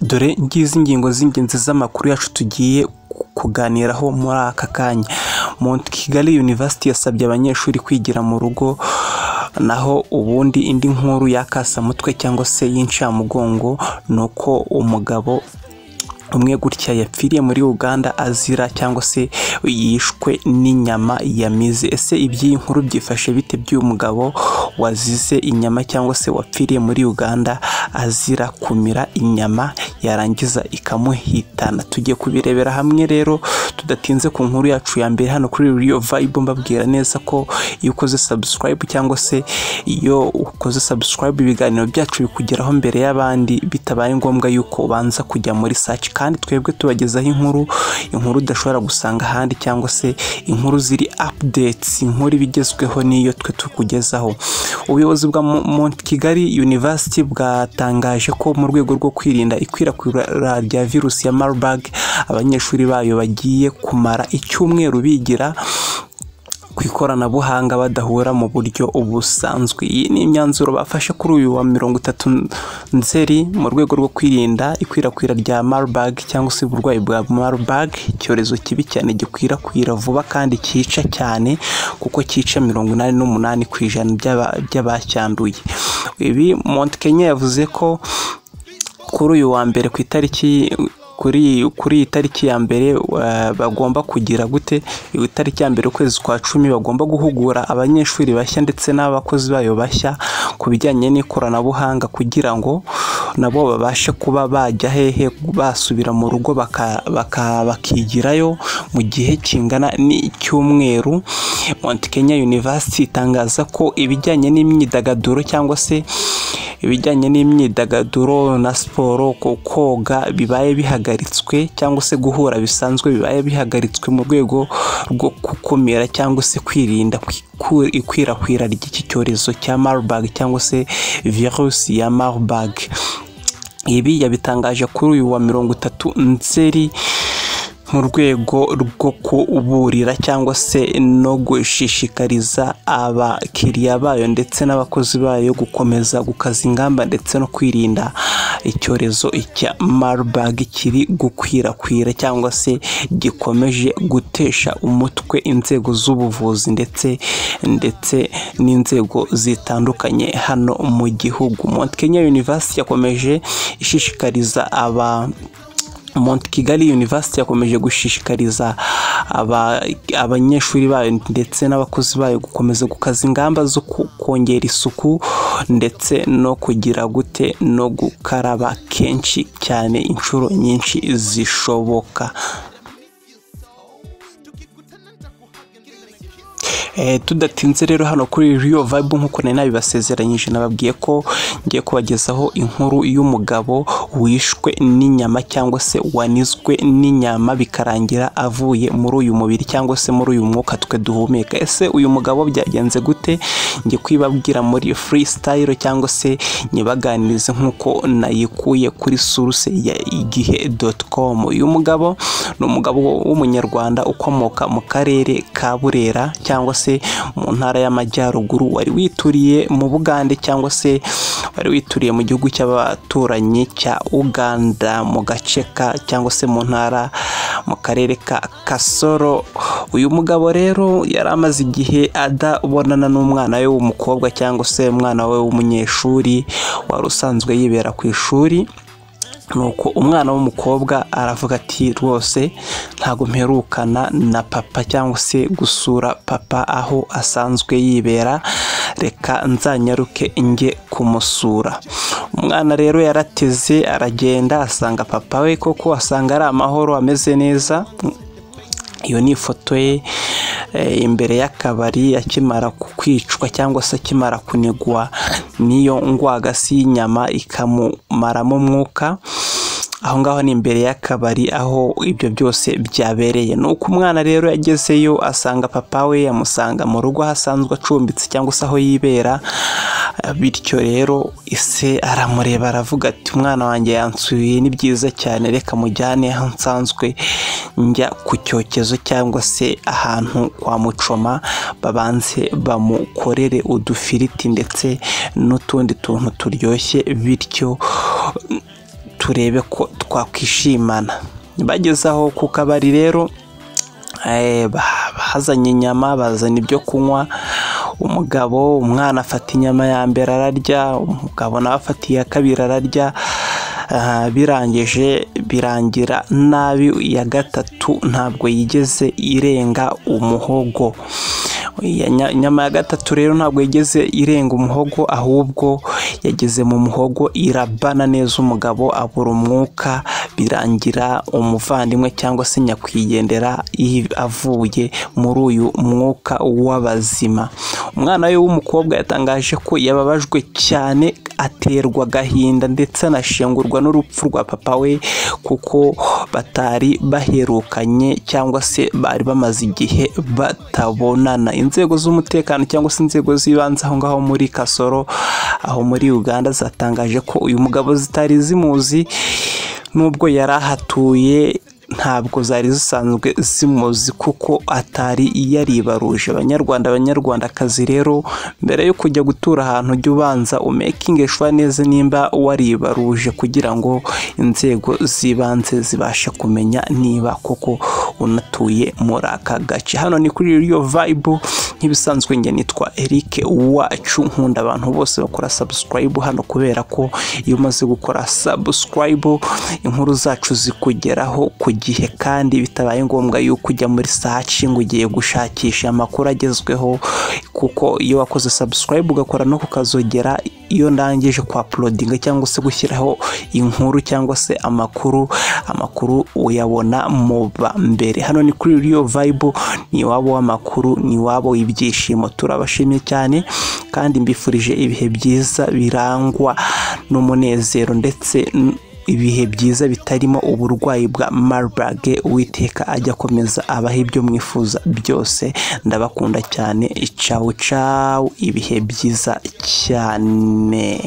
Dore ngizi ingingo z'ingenzi z'amakuru yacu tugiye kuganiraho muri aka kanya. Mount Kigali University yasabye abanyeshuri kwigira mu rugo, naho ubundi indi nkuru y'akasamutwe cyangwa se y'incamugongo ni uko umugabo umwe gutya yapfiriye muri Uganda azira cyangwa se yishwe n'inyama yamize. Ese iby'iyi nkuru byifashe bite by'uyu mugabo wazize inyama cyangwa se wapfiriye muri Uganda azira kumira inyama yarangiza ikamuhitana? Tugiye kubirebera hamwe rero tudatinze ku nkuru yacu ya mbere hano kuri Real Vibe. Mbabwira neza ko iyo ukoze subscribe cyangwa se iyo ukoze subscribe ibiganiro byacu bikugeraho mbere y'abandi, bitabaye ngombwa yuko ubanza kujya muri search, kandi twebwe tubagezaho inkuru udashobora gusanga ahandi cyangwa se inkuru ziri updates, inkuru ibigezweho niyo twe tukugezaho. Ubuyobozi bwa Mount Kigali University bwatangaje ko mu rwego rwo kwirinda ikwirakwira rya virusi ya Marburg, abanyeshuri bayo bagiye kumara icyumweru bigira ku ikoranabuhanga badahura mu buryo busanzwe. Iyi ni imyanzuro bafashe kuri uyu wa 30 Nzeri mu rwego rwo kwirinda ikwirakwira rya Marburg cyangwa se uburwayi bwa Marburg, icyorezo kibi cyane gikwirakwira vuba kandi cyica cyane, kuko cyica 88% by'abacyanduye. Ibi Mount Kenya yavuze ko kuri uyu wa mbere ku itariki kuri iyi tariki ya mbere bagomba kugira gute, itariki ya mbere ukwezi kwa 10 bagomba guhugura abanyeshuri bashya ndetse n'abakozi bayo bashya ku bijyanye n'ikoranabuhanga, kugira ngo nabo babashe kuba bajya hehe basubira mu rugo bakigirayo mu gihe kingana n'icyumweru. Mount Kenya University itangaza ko ibijyanye n'imyidagaduro cyangwa se ibijyanye n'imyidagaduro na siporo, koga bibaye bihagaritswe cyangwa se guhura bisanzwe bibaye bihagaritswe mu rwego rwo gukumira cyangwa se kwirinda ikwirakwira ry'iki cyorezo cya Marburg cyangwa se virusi ya Marburg. Ibi yabitangaje kuri uyu wa 30 Nzeri mu rwego rwo kuburira cyangwa se no gushishikariza abakiriya bayo ndetse n'abakozi bayo gukomeza gukaza ingamba ndetse no kwirinda icyorezo cya Marburg kiri gukwirakwira cyangwa se gikomeje gutesha umutwe inzego z'ubuvuzi ndetse n'inzego zitandukanye hano mu gihugu. Mount Kenya University yakomeje ishishikariza Mount Kigali University yakomeje gushishikariza abanyeshuri bayo ndetse n'abakozi bayo gukomeza gukaza ingamba zo kongera isuku ndetse no kugira gute no gukaraba kenshi cyane inshuro nyinshi zishoboka. Tudatinze rero hano kuri Real Vibe nkuko nari nabibasezeranyije, nababwiye ko ngiye kubagezaho inkuru y'umugabo wishwe n'inyama cyangwa se wanizwe n'inyama bikarangira avuye muri uyu mubiri cyangwa se muri uyu mwuka twe duhumeka. Ese uyu mugabo byagenze gute? Ngiye kwibabwira muri freestyle cyangwa se nyibaganirize nkuko nayikuye kuri source ya igihe.com. Uyu mugabo ni umugabo w'umunyarwanda ukomoka mu karere ka Burera cyangwa se mu ntara y'Amajyaruguru, wari wituriye mu Bugande cyangwa se wari wituriye mu gihugu cy'abaturanyi cya Uganda mu gace ka cyangwa se mu ntara mu karere ka Kasoro. Uyu mugabo rero yari amaze igihe adabonana n'umwana we w'umukobwa cyangwa se umwana we w'umunyeshuri wari usanzwe yibera ku ishuri. Nuko umwana w'umukobwa aravuga ati rwose ntago mperukana na papa cyangwa se gusura papa aho asanzwe yibera, reka nzanyaruke njye kumusura. Umwana rero yarateze aragenda asanga papa we, koko asanga ari amahoro ameze neza. Iyo ni ifoto ye imbere y'akabari akimara kwicwa cyangwa se akimara kunigwa niyo ngwagasi y'inyama ikamumaramo umwuka. Aho ngaho ni imbere y'akabari aho ibyo byose byabereye. Nuko umwana rero yagezeyo asanga papa we, yamusanga mu rugo ahasanzwe acumbitse cyangwa se aho yibera. Bityo rero ise aramureba aravuga ati umwana wanjye yansuye ni byiza cyane, reka mujyane aho nsanzwe njya ku cyokezo cyangwa se ahantu kwa mucoma, babanze bamukorere udufiriti ndetse n'utundi tuntu turyoshye, bityo turebe ko twakwishimana. Bageze aho ku kabari rero, bazanye inyama, bazana ibyo kunywa. Umugabo, umwana afata inyama ya mbere ararya, umugabo nawe afata iya kabiri ararya. Birangije birangira nabi, iya gatatu ntabwo yigeze irenga umuhogo. Inyama ya gatatu rero ntabwo yigeze irenga umuhogo, ahubwo yageze mu muhogo irabana neza, umugabo abura umwuka, birangira umuvandimwe cyangwa se nyakwigendera avuye muri uyu mwuka w'abazima. Umwana we w'umukobwa yatangaje ko yababajwe cyane, aterwa agahinda ndetse anashengurwa n'urupfu rwa papa we, kuko batari baherukanye cyangwa se bari bamaze igihe batabonana. Inzego z'umutekano cyangwa se inzego z'ibanze aho ngaho muri Kasoro, aho muri Uganda, zatangaje ko uyu mugabo zitari zimuzi, nubwo yari ahatuye ntabwo zari zisanzwe zimuzi kuko atari yaribaruje. Abanyarwanda, abanyarwandakazi rero, mbere yo kujya gutura ahantu ujya ubanza umakinge sure neza nimba waribaruje, kugira ngo inzego z'ibanze zibashe kumenya niba koko unatuye muri aka gace. Hano ni kuri Real Vibe nk'ibisanzwe, njye nitwa Eric Wacu. Nkunda abantu bose bakora subscribe hano, kubera ko iyo umaze gukora subscribe inkuru zacu zikugeraho ku gihe, kandi bitabaye ngombwa yuko ujya muri search ngo ugiye gushakisha amakuru agezweho, kuko iyo wakoze subscribe ugakora no kukazogera, iyo ndangije kwa uploadinga cyangwa se gushyiraho inkuru cyangwa se amakuru uyabona mu ba mbere. Hano ni kuri Real Vibe, ni iwabo w'amakuru, ni iwabo w'ibyishimo. Turabashimye cyane kandi mbifurije ibihe byiza birangwa n'umunezero, ndetse ibihe byiza bitarimo uburwayi bwa Marburg. Uwiteka ajya akomeza abaha ibyo mwifuza byose. Ndabakunda cyane, cawu cawu, ibihe byiza cyane.